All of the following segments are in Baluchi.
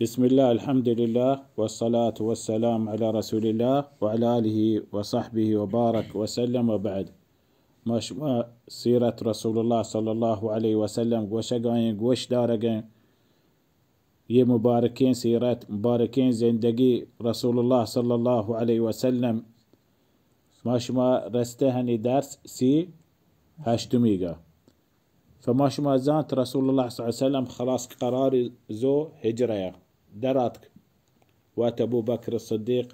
بسم الله، الحمد لله، والصلاة والسلام على رسول الله وعلى آله وصحبه وبارك وسلم وبعد. ما شما سیرت رسول الله صلی الله علیه وسلم گوشگائیں، گوش دارگیں. یہ مبارکیں سیرت، مبارکیں زندگی رسول الله صلی الله علیه وسلم. ما شما رسته هنی درس سی هشتمیگا. فما شما زانت رسول الله صلی الله علیه وسلم خلاص قرار زو هجرہ دراتک. وات ابو بکر الصدیق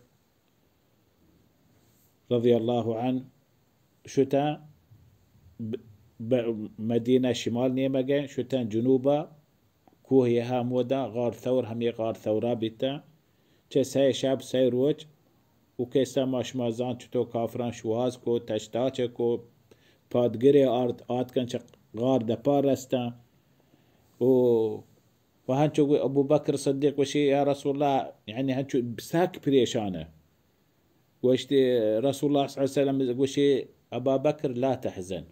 رضی الله عنه شتاں ب-، ب-، مدینہ شمال نیمگیں، شتاں جنوبا، کوہ یہا مودا، غار ثور، ہمے غار ثورا بیتاں. چہ سئے شب، سئے روچ، و کیسا ما شما زان چتو کافران شواز کو، تشتاچ کو، پادگرے آرت، آتکن چہ غار دپا رستاں. و، و ہنچو گو-، ابو بکر صدیق گوشی، یا رسول اللہ، یعنی ہنچو سک پریشان ہے. گوشتی، رسول اللہ صلی اللہ علیہ وسلم گوشی، ابا بکر لا تحزن،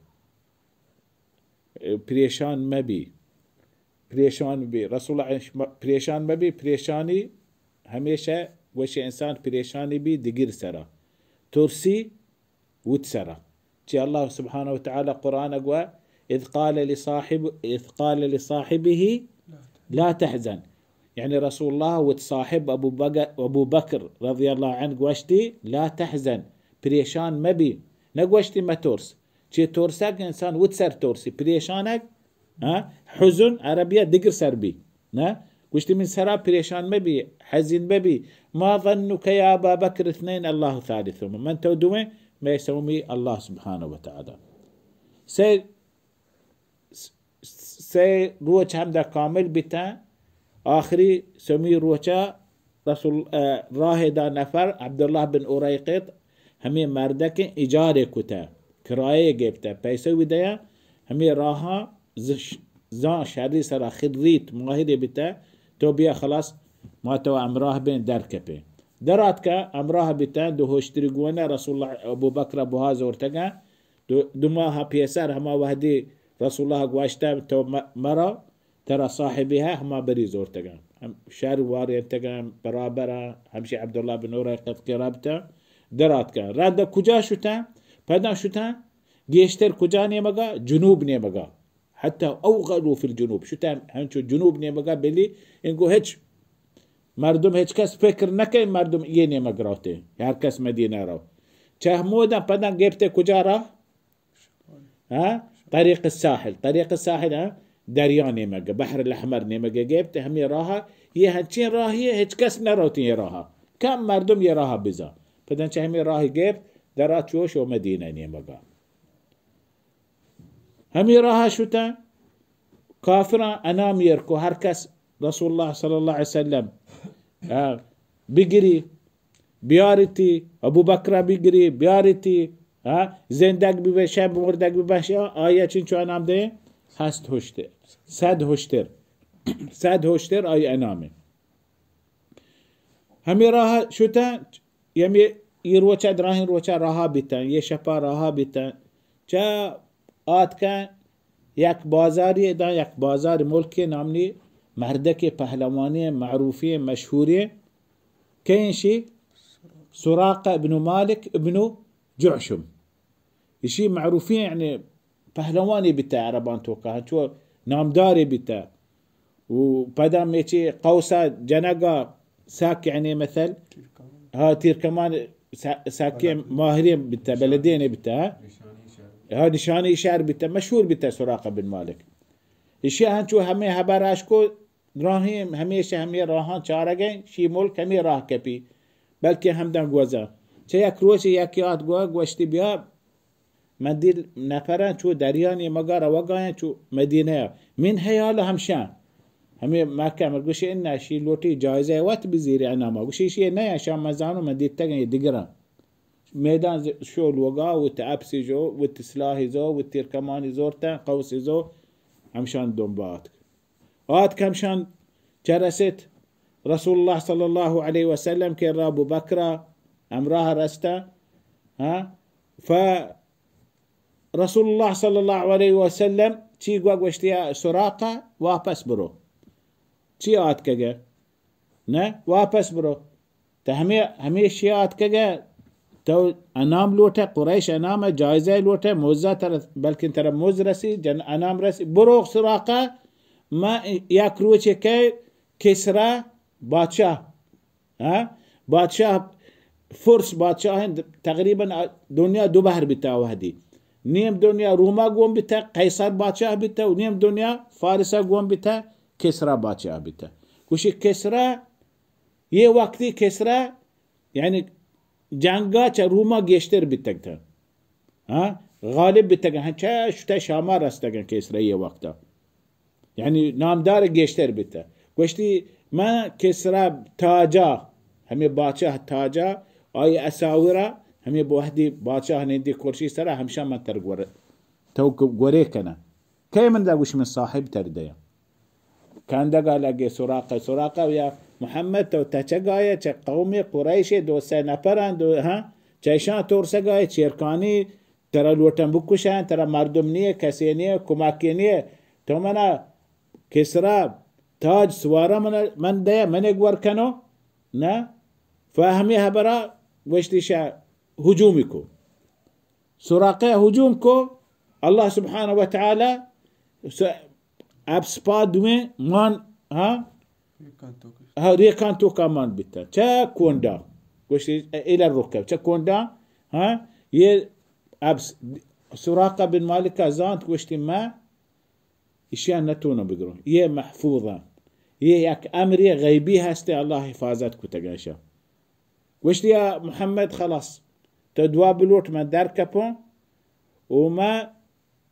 پریشان مبی، پریشان بی. رسول اللہ پریشان مبی، پریشانی ہمیشہ گوشی انسان پریشانی بی دگر سرا، ترسی وت سرا. چی اللہ سبحانہ و تعالی قرآن گوا، اذ قال لصاحب، اذ قال لصاحبه لا تحزن. یعنی رسول اللہ وت صاحب ابو بکر، ابو بکر رضی اللہ عنہ گوشتی، لا تحزن، پریشان مبی، نگوشتی مترس. چی ترسگ انسان وت سر ترسی، پریشانگ، ہاں؟ حزن عربیہ دگر سر بی، نہ؟ گوشتی من سرا پریشان مبی، حزین مبی. ما ظنك يا أبا بكر اثنين الله ثالثهما. من تو دویں، مئے سومی اللہ سبحانہ و تعالی. سے، سے روچ ہمدا کامل بیتاں. آخری سمی روچا رسول، اه، راہ دا نفر عبداللہ بن اریقط ہمیں مردکیں اجارے کتا، کرایے گپتا، پیسے وی دیا، ہمیں راہاں ز-، زان شری سرا خریت ماہرے بیتا، تو بیا خلاص ما تو ہمراہ بیں در کپیں. در آتکا ہمراہ بیتا، دو ہشتری گونا رسول اللہ ابو بکر بہا زورتگا، دو، دو ماہ پیسر ہما وحدی رسول اللہ گوشتا تو م-، مرا ترا صاحبی ہے، ہما بری زورتگاں. ہم شر وارینتگاں، برابراں، ہمشی عبداللہ بن اریقط قرابتاں، دراتکاں. رند کجا شتاں؟ پدا شتاں گیشتر کجا نیمگا؟ جنوب نیمگا. حتی اوغلوا فی الجنوب، شتاں ہنچو جنوب نیمگا، بلی انگو ہچ مردم، ہچ کس فکر نہ کئے مردم یہ نیمگ روتے، ہر کس مدینہ رو. چہ ہمودا پدا گپتے کجا را؟ ہاں؟ طریق الساحل، طریق الساحل، ہاں؟ دریا نیمگ، بحر الاحمر نیمگ گپت، ہمیں راہ، یہ ہنچیں راہی ہے، ہچ کس نہ روتی یہ راہ. کم مردم یہ راہ بزا. پدن چہ ہمیں راہ گپت، درا چوش و مدینہ نیمگا. ہمیں راہ شتن، کافراں انام ایر کو، ہر کس رسول اللہ صلی اللہ علیہ وسلم، ہاں، بگری، بیارتی، ابو بکر بگری، بیارتی، ہاں، زندگ ببے، شب مردگ ببے، آیا چنچو انام دے؟ ہست ہشتر، صد ہشتر، صد ہشتر آئی انامے. ہمیں راہ شتن، یمی ای روچا، دراہیں روچا راہا بیتن، یہ شپا راہا بیتن، چا آتکن یک بازاری، داں یک بازار ملک نامنی، مردک پہلوانی معروفی مشہوری، کئیں شی؟ سراقہ ابن مالک ابن جعشم. ایشی معروفی، یعنی پہلوانی بیتا عربان توکا، چو نامداری بیتا. و پدا میچی قوسا جنگا ساک، یعنی مثل، ہا، تیر کمان سا-، ساکی ماہرین بیتا، بلدین بیتا، ہا. ہا، نشانی شہر بیتا، مشہور بیتا سراقہ بن مالک. ایشی ہنچو ہمیں حبر اش کو، دراہیں ہمیشہ ہمیں راہاں چارگیں، شی ملک ہمیں راہ کپی، بلکہ ہمداں گوزاں. چہ یک روچے یکی آت گوا گوشتی، بیا، من دل نفراں چو دریا نیمگا روگایاں چو مدینہ. من حیال ہمشاں، ہمیں مکہ، من گوشی، انا شی لوٹی جائزہ وت بزیری اناما. گوشی، شی نہ، شام مزانو من دیتگیں دگراں. میدان ز-، شو لوگا، وت اپسی جو، وت سلاحی زو، وت تیر کمانی زورتاں، قوسی زو، ہمشان دنبا آتک. آتک ہمشان چہ رست رسول اللہ صلی اللہ علیہ وسلم کہ را ابو بکرا ہمراہ رستہ، ہاں، ف رسول اللہ صلی اللہ علیہ وسلم چی گوا گوشتی، سراقہ واپس برو. چی آتکگے؟ نہ، واپس برو. تو ہمے، ہمے شی آتکگے، تو انعام لوٹے، قریش انعام ہے، جائزہ لوٹے، موزہ ترا، بلکن ترا موز رسی، جن انعام رسی، برو سراقہ، ما یک روچے کہ کسرا بادشاہ، ہاں؟ بادشاہ، فرس بادشاہ ہیں، تقریباً دنیا دو بہر بیتا وہدی. نیم دنیا روما گون بیتا، قیصر بادشاہ بیتا، و نیم دنیا فارسا گون بیتا، کسرا بادشاہ بیتا. گوشی کسرا، یہ وقتی کسرا، یعنی جنگا چہ روما گیشتر بیتگ تا. ہاں؟ غالب بیتگ، ہاں، چہ شتہ شاما رستگ کسرا یہ وقتا. یعنی نامدار گیشتر بیتہ. گوشتی، من کسرا تاجا، ہمے بادشاہ تاجا، آئی اساورا، ہمے وہدی بادشاہ نندی کرسی سرا، ہمشا من تر گور، تو گ-، گورے کنہ. کئے من دا؟ گوشی، من صاحب تر دیا. کندگا لگے سراقہ، سراقہ یا محمد، تو تچگائے، چہ قوم قریش دو سہ نفران، دو، ہاں، چہ اشان ترسگائے، چیرکانی ترا لوٹن بکشن، ترا مردم نیه، کسی نیه، کمکی نیه. تو منا کسرا تاج سوارا من، من دے، من گور کنو؟ نہ؟ فہمی حبرا گوشتی شا ہجومی کو. سراقہ ہجوم کو، اللہ سبحانہ و تعالی س-، اپس پا دویں مان، ہاں؟ ہاں، ریکان توکا مان بیتا. چہ کونڈا. گوشتی، الی الرکب. چہ کونڈا، ہاں؟ یہ اپس، سراقہ بن مالک زانت، گوشتی، ما اشیا نتونو بگرو. یہ محفوظا. یہ یک امر غیبی ہستے، اللہ حفاظت کتگا اشا. گوشتی، یا محمد، خلاص، تو دعا بلوٹ، من در کپوں. و ما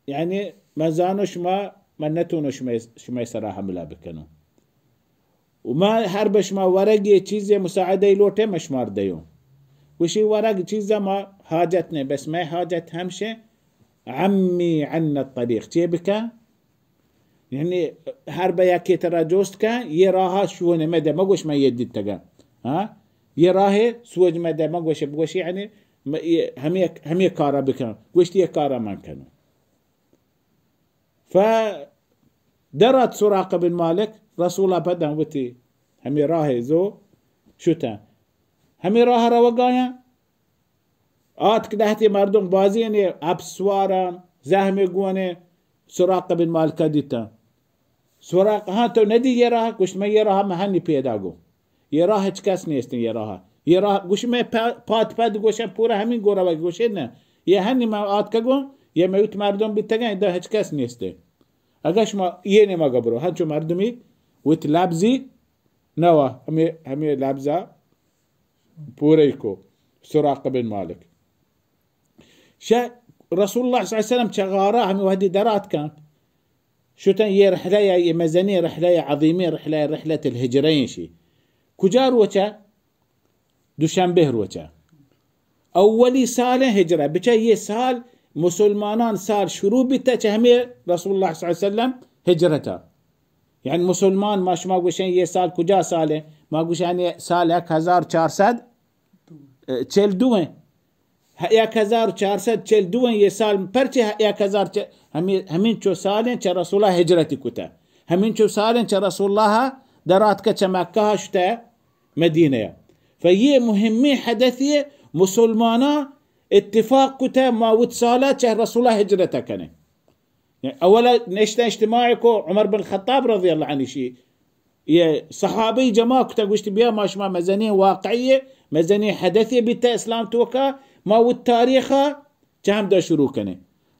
یعنی، من زانو شما، من نتونو شما، شما سرا حملہ بکنو. و ما ہر بہ شما ورگی چیزے مساعدہ لوٹے، من شمار دیو. گوشی، ورگ چیزا ما حاجت نے، بس مئے حاجت ہمشے، عمی عنا الطریق. چے بکا؟ یعنی، ہر بہ یکی ترا جوست کن، یہ راہ شونے مدے، مگوش من یہ دیتگا. ہاں؟ یہ راہ سوج مدے، مگوش، بگوشی، یعنی، م-، یہ ہمیں، ہمیں کارا بکن. گوشتی، یہ کارا من کنو. ف درات سراقہ بن مالک، رسول اللہ پدن وتی ہمیں راہ زو شتن. ہمیں راہ روگایاں، آتک لہتے مردم بازینے، اپس سواران، زہمے گونے، سراقہ بن مالکا دیتن. سراقہ، ہاں، تو ندی یہ راہ؟ گوشت، من یہ راہ من ہنی پیدا گو. یہ راہ ہچ کس نیستن یہ راہ. یہ راہ، گوشت، من پ-، پاد پد گوشن، پورا ہمین گورا وگی گوشن، نہ. یہ ہنی من آتکگوں، یہ میوت مردم بیتگن، ادا ہچ کس نیستن. اگہ شما یہ نیمگا برو، ہنچو مردمی وت لبزی نوا، ہمیں، ہمیں لبزا پورے کو سراقہ بن مالک. شہ رسول اللہ صلی اللہ علیہ وسلم چہ غارا ہمیں وحدی درات کن. شتن یہ رحلہ یا، یہ مزنی رحلہ یا، عظیمی رحلہ، رحلت الہجرین شی. کجا روچا؟ دوشنبہ روچا. اولی سال ہجرہ، بچہ یہ سال مسلمانان سال شروع بیتا چہ ہمیں رسول اللہ صلی اللہ علیہ وسلم ہجرتا. یعنی مسلمان، ما شما گوشیں یہ سال کجا سال ہے؟ ما گوشیں یہ سال یک ہزار چار سد چل دو ہیں. ہ-، یک ہزار چار سد چل دو ہیں یہ سال. پرچہ ہ-، یک ہزار چ-، ہمیں، ہمین چو سال ہیں چہ رسول اللہ ہجرتی کتا. ہمین چو سال ہیں چہ رسول اللہ درات کا چہ مکہ شتا مدینہ. فیہ مہمی حدثی مسلمانا اتفاق کتا ما وت سالا چہ رسول اللہ ہجرت کنے. یعنی اولا نشتہ اجتماع کو عمر بن خطاب رضی اللہ عنہ شی، یہ صحابی جمع کتا، گوشت، بیا ما شما مزنی واقعی، مزنی حدثی بیتا اسلام توکا، ما وت تاریخا چہ ہمدا شروع کنے.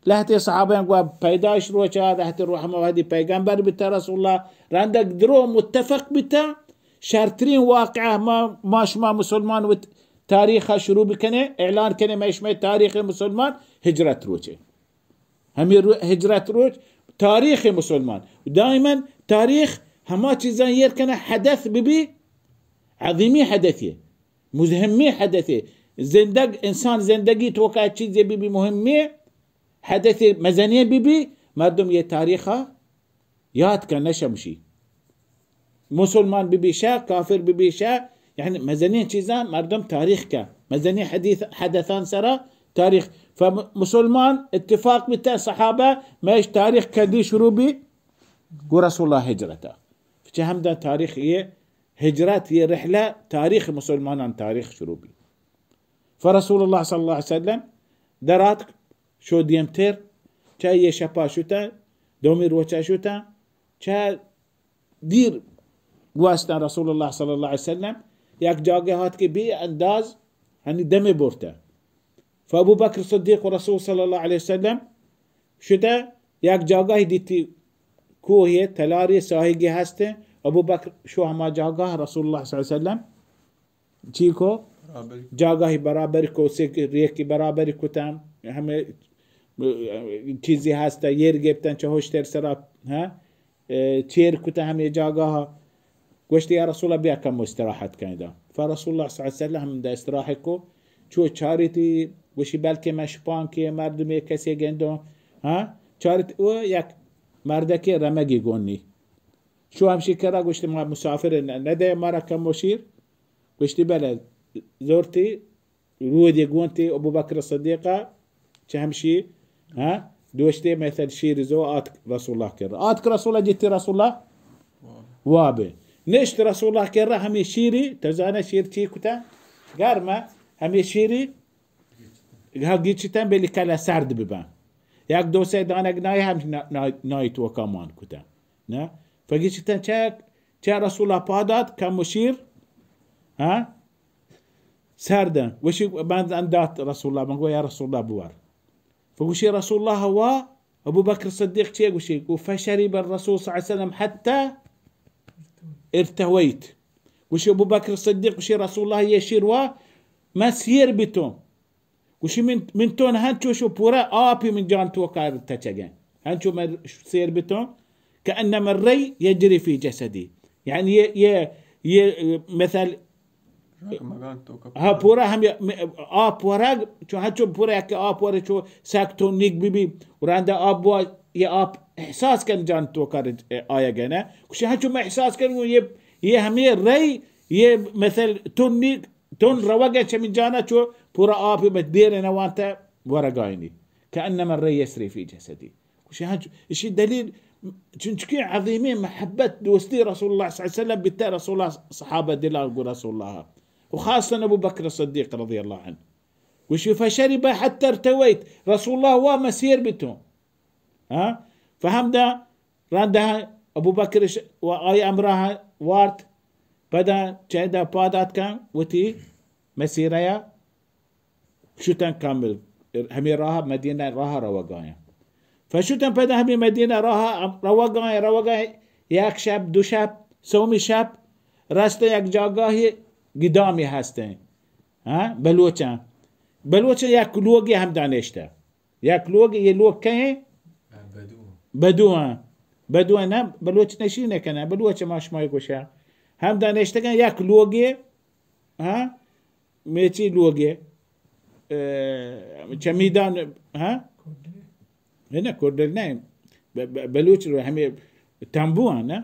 لہتے صحابیان گوا پیدائش روچا، لہتے رو ہما وحدی پیغمبر بیتا رسول اللہ، رندگ درو متفق بیتا، شرترین واقعہ ما، ما شما مسلمان وت تاریخا شروع بکنے، اعلان کنے، میں شما تاریخ مسلمان ہجرت روچے. ہمیں رو-، ہجرت روچ تاریخ مسلمان. دائماً تاریخ ہما چیزاں ایر کنہ حدث ببی، عظیمی حدثی، مہمی حدثی. زندگ، انسان زندگی توکا چیزے ببی مہمی، حدث مزنی ببی، مردم یہ تاریخا یاد کن نشمشی. مسلمان ببی شہ، کافر ببی شہ، یعنی مزنین چیزاں مردم تاریخ کا، مزنین حدیث، حدثان سرا تاریخ. فمسلمان اتفاق بیتا صحابہ، میش تاریخ کدی شروع بی؟ گو رسول اللہ ہجرتا. چہ ہمدا تاریخ یہ ہجرت، یہ رحلہ تاریخ مسلمانان تاریخ شروع بی. فرسول اللہ صلی اللہ علیہ وسلم دراتک، شو دیمتر، چہ یہ شپا شتہ، دومی روچا شتہ، چہ دیر گوستن رسول اللہ صلی اللہ علیہ وسلم یک جاگہ ہات کہ بے انداز ہنی دمے برتہ. فابو بکر صدیق و رسول صلی اللہ علیہ وسلم شتہ یک جاگہ دیتی، کوہ تلاری ساہگی ہستیں. ابو بکر شو ہما جاگہ رسول اللہ صلی اللہ علیہ وسلم چی کو؟ برابری. جاگاہی برابر کو، سک ریکی برابر کتن، ہمیں چیزی ہستا، یر گپتن چہ ہشتر سرا، ہاں؟ اے، چیر کتن ہمیں جاگاہا. گوشتی، یا رسول اللہ، بیا کم استراحت کنی دا. فرسول اللہ صلی اللہ علیہ وسلم ہم دا استراحت کو، چو چاری تی، گوشی، بلکہ من شپان کہ مردمی کسی گندوں، ہاں؟ چاری تی، او یک مردکی رمگی گونی. شو ہمشی کرا گوشتی، ما مسافر ن-، ندے مارا کم و شیر. گوشتی، بلے، زورتی، رودی گونتی ابو بکر صدیقہ، چہ ہمشی، ہاں، دوشتی مثل شیر زو آتک رسول اللہ کرا. آتک رسول اللہ جتی رسول اللہ وابے. نشت رسول اللہ کرا ہمی شیری، تزانہ شیر چی کتا؟ گرمہ، ہمی شیری، ہاں، گیچتن بلی کلا سرد ببن. یک دو سے دانگ نای ہم نا-، نا-، نای توکا مان کتن. نا؟ فگیچتن چہ، چہ رسول اللہ پادات کم و شیر، ہاں؟ سردن. گوشی، من اندات رسول اللہ، من گو، یا رسول اللہ، بوار. فگوشی، رسول اللہ وا، ابو بکر صدیق چیے گوشی؟ گو، فشرب الرسول صلی اللہ علیہ وسلم حتی ارتویت. گوشی، ابو بکر صدیق گوشی، رسول اللہ یہ شیر وا، من سیر بیتوں. گوشی، من، من تون ہنچو شو پورا آپی من جان توکا تچگیں. ہنچو من سیر بیتوں، کأنما الری یجری فی جسدی. یعنی یہ، یہ، یہ مثل، ہاں، پورا ہم یہ، آپ ورگ، چو ہنچو پورا یک آپ ورگ، چو سک تو نیک بی بی، و رندا آپ بوا، یہ آپ احساس کن جان توکا آیا گئے نا. گوشی، ہنچو من احساس کن، یہ، یہ ہمیں رئی، یہ مثل تو نیک، تون روگ ء چہ من جانا چو پورا آپ مت دیر نوانتا ورگائنی. کأنما الری یسری فی جسدی. گوشی، ہاں، اشی دلیل چنچکیں عظیمیں محبت دوستی رسول اللہ صلی اللہ علیہ وسلم بیتا، رسول اللہ صحابہ دلان گو رسول اللہ و خاصتاً ابو بکر صدیق رضی اللہ عنہ. گوشی، فشرب حتی ارتویت، رسول اللہ وا مسیر بیتوں. ہاں؟ فہمدا رندا ابو بکر ش-، و آئی امراہ وارت، پدا چہ ادا پاد آتکاں، وتی مسیرہ یا شتن کامل، ہمیں راہ مدینہ راہ روگایاں. فشتن پدا ہمیں مدینہ راہ روگایاں، روگایاں، یک شپ، دو شپ، سومی شپ، رستن یک جاگاہی گدامی ہستیں. ہاں؟ بلوچاں. بلوچاں یک لوگی ہم دانشتہ. یک لوگ، یہ لوگ کہیں؟ بدو. بدو ہیں. بدو ہیں نا، بلوچ نشین کنن، بلوچ ما شما گوشا. ہم دانشتگن یک لوگے، ہاں؟ میچی لوگے، اے، چمیدان، ہاں؟ ہے نا، کوڈل نہیں. ب-، ب-، بلوچ رو ہمیں تنبو ہیں نا.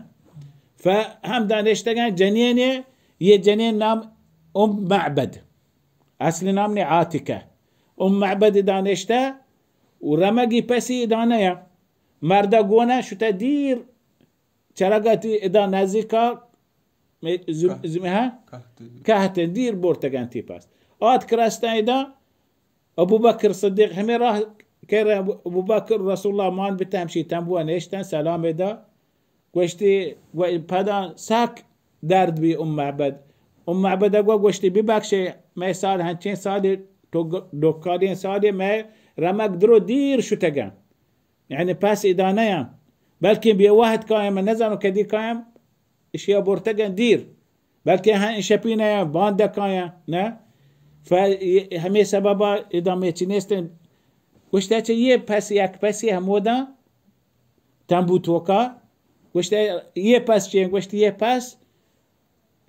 فہم دانشتگن جنینے، یہ جنین نام ام معبد. اصل نام نے عاتکہ. ام معبد دانشتہ و رمگی پسی دانہ یا مردا گونہ شتہ دیر چرگا تی ادا نزدیکا می-، زم-، کہت. زم-، ہاں؟ کہت. کہت دیر برتگن تی پس. آتک رستن ادا ابو بکر صدیق ہمیں راہ کر ابو بکر رسول اللہ مان بیتہ ہمشی تنبو نشتن سلام ادا گوشتی، گو-، پدا سک درد بی ام معبد. ام معبد گو گوشتی، ببخشے، مئے سال ہنچیں سالے، تو گ-، ڈکالیں سالے، مئے رمگ درو دیر شتگن. یعنی پس ادا نیاں. بلکیں بے وہد کایم، من نزانوں کدی کایم، اشیا برتگن دیر. بلکیں ہاں شپی نیاں، باندا کایم، نہ؟ ف-، ہمیں سببا ادا مئے چی نیستیں. گوشتی، اچھا، یہ پس، یک پسی ہمودا تنبو توکا. گوشت، یہ پس چے؟ گوشت، یہ پس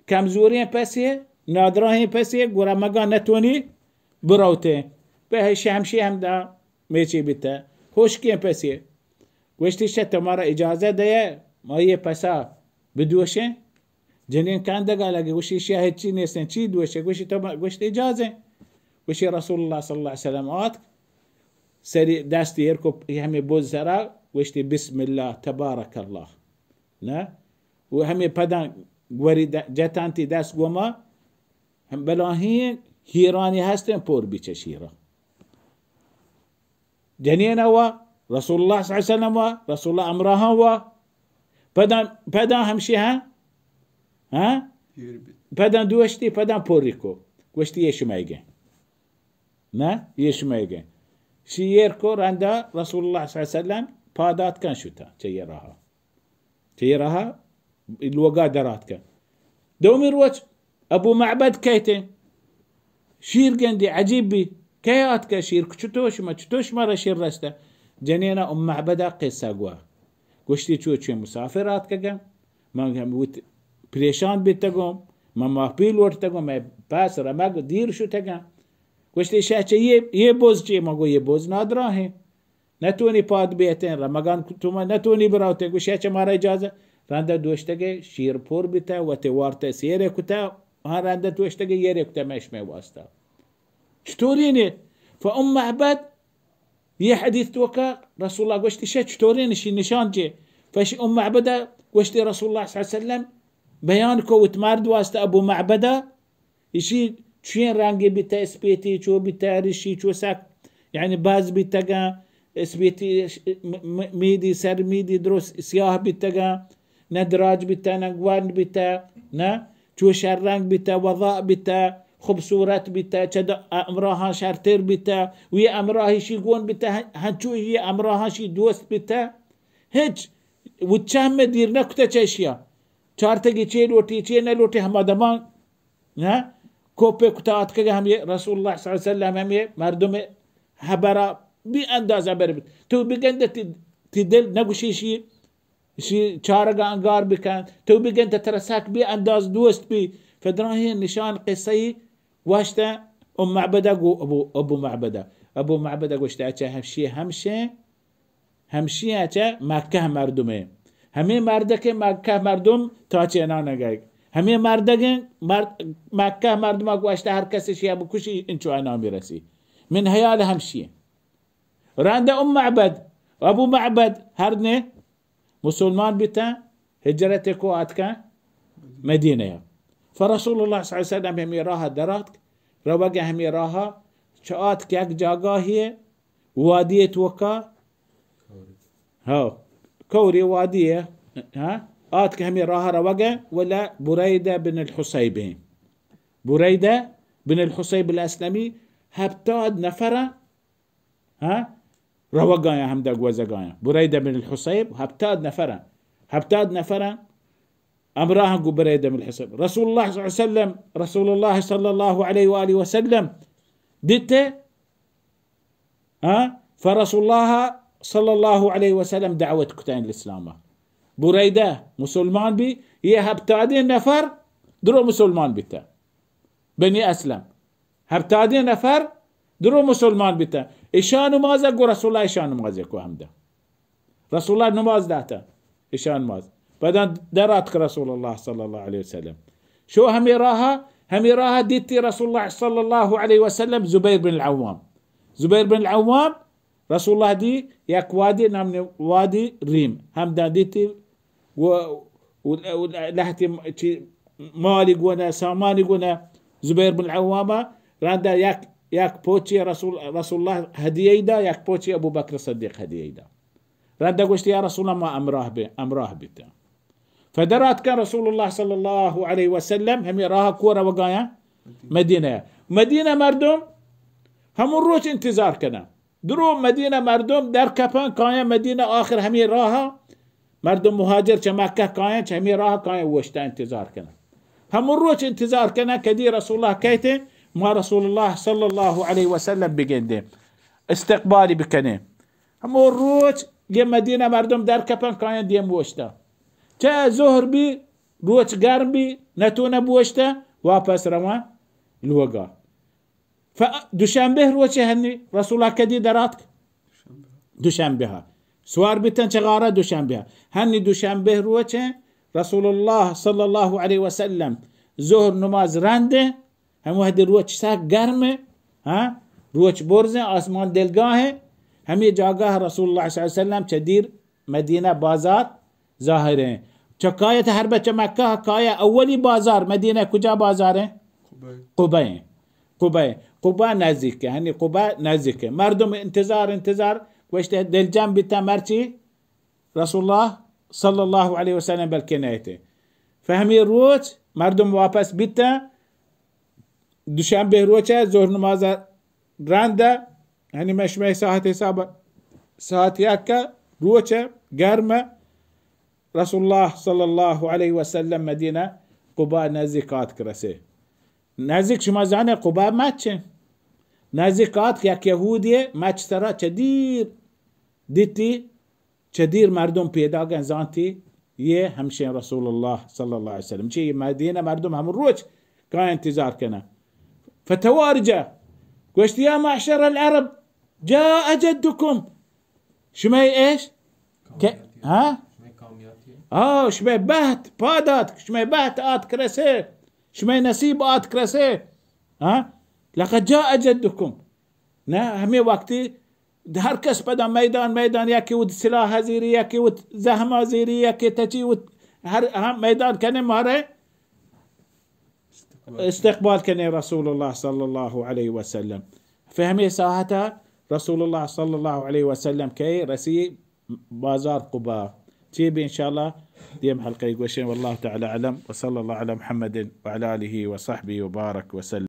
کمزوریں پسے، نادراہیں پسے، گڑا مگا نتونی بروتے. پہ شمشی ہم دا میچی بیتا. ہشکیں پسے. گوشتی، شہ تو مارا اجازہ دے، ما یہ پسا بدوشیں؟ جنین کندگا لگی، گوشی، شہ ہچی نیستیں، چی دوشے؟ گوشی، تو ما-، گوشت، اجازہ. گوشی، رسول اللہ صلی اللہ علیہ وسلم آتک، سری دست ایر کو ہمیں بز سرا، گوشتی، بسم اللہ، تبارک اللہ. نہ؟ و ہمیں پداں گوری د-، جتانتی دست گوما، ہم بلاہیں ہیرانی ہستیں پر بی چہ شیرا۔ جنین وا، رسول اللہ صلی اللہ علیہ وسلم وا، رسول اللہ امراہاں وا، پدا، پدا ہمشی ہاں؟ ہاں؟ پدا دوشتی، پدا پوری کو۔ گوشتی، یہ شمئیگیں۔ نہ، یہ شمئیگیں۔ شی ایر کو رندا رسول اللہ صلی اللہ علیہ وسلم پادات کن شتا، چہ یہ راہا۔ چہ یہ راہا لوگا درات کن۔ دومی روچ ابو معبد کہتے، شیر گندی عجیب بی، کئے آتکہ شیر، چطور شما، چطور شما را شیر رستہ؟ جنینا ام معبدہ قصہ گوا۔ گوشتی، چو چویں مسافر آتکگاں، من ہم وت پریشان بیتگوں، من ماپی لوٹتگوں، مئے پس رمگ دیر شتگاں۔ گوشتی، شہ چہ یہ، یہ بز چی؟ من گو، یہ بز نادراہیں، نتونی پاد بیتیں، رمگان تو من نتونی براوتیں۔ گوشی، چہ مارا اجازہ۔ رندا دوشتگے شیر پر بیتہ، وتی وارتہ سیرے کتہ، ہاں رندا دوشتگے یرے کتہ مئے شمئے واسطہ۔ چطوری نے؟ فام معبد یہ حدیث توکا رسول اللہ گوشتی، شہ چطوری نشی نشان چے؟ فشی ام معبدہ گوشتی، رسول اللہ صلی اللہ علیہ وسلم بیان کو وت مرد واسطہ، ابو معبدہ، ایشی چویں رنگی بیتہ، اسپیتی چو بیتہ، ریشی چو سک، یعنی باز بیتگاں، اسپیتی ش-، م-، م-، میدی سر میدی درست سیاہ بیتگاں، نہ دراج بیتہ، نہ گورن بیتہ، نہ چو شر رنگ بیتہ، وضاء بیتہ، خوبصورت بیتہ، چہ د-، امراہاں شرتر بیتہ، و یہ امراہی شی گون بیتہ، ہن-، ہنچو یہ امراہاں شی دوست بیتہ، ہچ و چم دیر نہ کتہ چہ اشیا۔ چارتگی چے لوٹی، چے نہ لوٹی، ہما دمان، نہ؟ کوپے کتہ آتکگہ ہمے رسول اللہ صلی اللہ علیہ وسلم، ہمے مردم ہبرا بی انداز ہبر بیت۔ تو بگندہ تی، تی دل نگوشی شی، شی چارگا انگار بکن۔ تو بگندہ ترا سک بی انداز دوست بی۔ فدراہیں نشان قصہ ای گوشتہ ام معبدہ گو ابو، ابو معبدہ۔ ابو معبدہ گوشتہ، اچھا ہمشی ہمشیں ہمشی ء چہ مکہ مردمے۔ ہمے مردک مکہ مردم تا چہ انان گئیگ۔ ہمے مردگ مر-، مکہ مردم گوشتہ ہر کس شی بکشی انچو انامی رسی۔ من حیال ہمشی۔ رند ام معبد، ابو معبد ہر نے مسلمان بیتن، ہجرت کو آتکن مدینہ۔ فرسول اللہ صلی اللہ علیہ وسلم ہمے راہ دراتک، روگ ہمے راہ چہ آتک یک جاگاہی وادی توکا، ہاں، کوری وادی، ہاں، آتک ہمے راہ روگ ولا بریدہ بن الحصیب ہیں۔ بریدہ بن الحصیب الاسلمی ہپتاد نفر، ہاں، روگایاں ہمدا گوزگایاں۔ بریدہ بن الحصیب ہپتاد نفر، ہپتاد نفر امراہ گو بریدہ بن الحصیب۔ رسول اللہ صلی اللہ علیہ وسلم، رسول اللہ صلی اللہ علیہ وآلہ وسلم دیتے، ہاں؟ فرسول اللہ صلی اللہ علیہ وسلم دعوت کتین الاسلام۔ بریدہ مسلمان بی، یہ ہپتادین نفر درو مسلمان بیتا۔ بنی اسلم۔ ہپتادین نفر درو مسلمان بیتا۔ عشاء نماز گو رسول اللہ عشاء نماز کو ہمدا۔ رسول اللہ نماز داتا، عشاء نماز۔ پدا دراتک رسول اللہ صلی اللہ علیہ وسلم۔ شو ہمے راہ، ہمے راہ دیتی رسول اللہ صلی اللہ علیہ وسلم زبیر بن العوام۔ زبیر بن العوام رسول اللہ دی یک وادی نام وادی ریم۔ ہمدا دیتی و، و، و لہتی چی مالی گونا، سامانی گونا زبیر بن العوام رندا یک، یک پوچی رسول، رسول اللہ ہدیہ دا، یک پوچی ابو بکر صدیق ہدیہ دا۔ رندا گوشتی، یا رسول اللہ، ما امراہ بے، امراہ بیتاں۔ فدراتکن رسول اللہ صلی اللہ علیہ وسلم ہمے راہ کو روگایاں مدینہ۔ مدینہ مردم ہمون روچ انتظار کنن۔ درو مدینہ مردم در کپن کایاں مدینہ، آخر ہمے راہ مردم مہاجر چہ مکہ کایاں، چہ ہمے راہ کایاں اوشتاں انتظار کنن۔ ہمون روچ انتظار کنن کدی رسول اللہ کئیت، ما رسول اللہ صلی اللہ علیہ وسلم بگندیں، استقبالی بکنیں۔ ہمو روچ یہ مدینہ مردم در کپن کایاں دیم بوشتا۔ چہ ظہر بی، روچ گرم بی، نتونہ بوشتا، واپس روان لوگا۔ ف-، دوشنبہ روچ ہنی رسول اللہ کدی دراتک؟ دوشنبہ۔ سوار بیتن چہ غارہ دوشنبہ۔ ہنی دوشنبہ روچ رسول اللہ صلی اللہ علیہ وسلم ظہر نماز رندیں، ہم وہدی روچ سک گرم، ہاں، روچ برزیں، آسمان دلگاہیں، ہمے جاگہ رسول اللہ صلی اللہ علیہ وسلم چہ دیر مدینہ بازار ظاہر ہیں۔ چہ کایت حرب چہ مکہ کایہ اولی بازار مدینہ کجا بازار ایں؟ قبا ایں۔ قبا ایں۔ قبا نزیک ایں، یعنی قبا نزیک ایں۔ مردم انتظار، انتظار، گوشتے دلجم بیتاں مرچی رسول اللہ صلی اللہ علیہ وسلم بلکہ نیتے۔ فہمی روچ مردم واپس بیتاں، دوشنبہ روچ ء ظہر نماز ء رند ء، یعنی مئے شمئے ساعت حساب ء ساعت یک ء روچ ء گرم ء رسول اللہ صلی اللہ علیہ وسلم مدینہ قباء نزیک آتک رسے۔ نزیک شما زانے قباء مچ انت۔ نزیک آتک یک یہودی مچ سرا چہ دیر دیتی، چہ دیر مردم پیداگن زانتی، یہ ہمشیں رسول اللہ صلی اللہ علیہ وسلم۔ چی مدینہ مردم ہم روچ کا انتظار کنن۔ فتوارجا گوشت، یا معشر العرب، جاء جدکم۔ شمئے ایش؟ کہ، ہاں؟ آ، شمئے بحت پاد آتک، شمئے بحت آتک رسے، شمئے نصیب آتک رسے۔ ہاں؟ لقد جاء جدکم۔ نہ، ہمے وقتی ہر کس پدا میدان، میدان، یکی وت سلاح زیری، یکی وت زہما زیری، یکی تچی وت ہر ہم میدان کنے مارے استقبال کنے رسول اللہ صلی اللہ علیہ وسلم۔ فہمی ساعتا رسول اللہ صلی اللہ علیہ وسلم کہ رسی بازار قباء۔ چی بی انشاءاللہ دیم حلقہ گوشیں۔ واللہ تعالی اعلم، وصلی اللہ علی محمد وعلی آلہ وصحبہ وبارک وسلم۔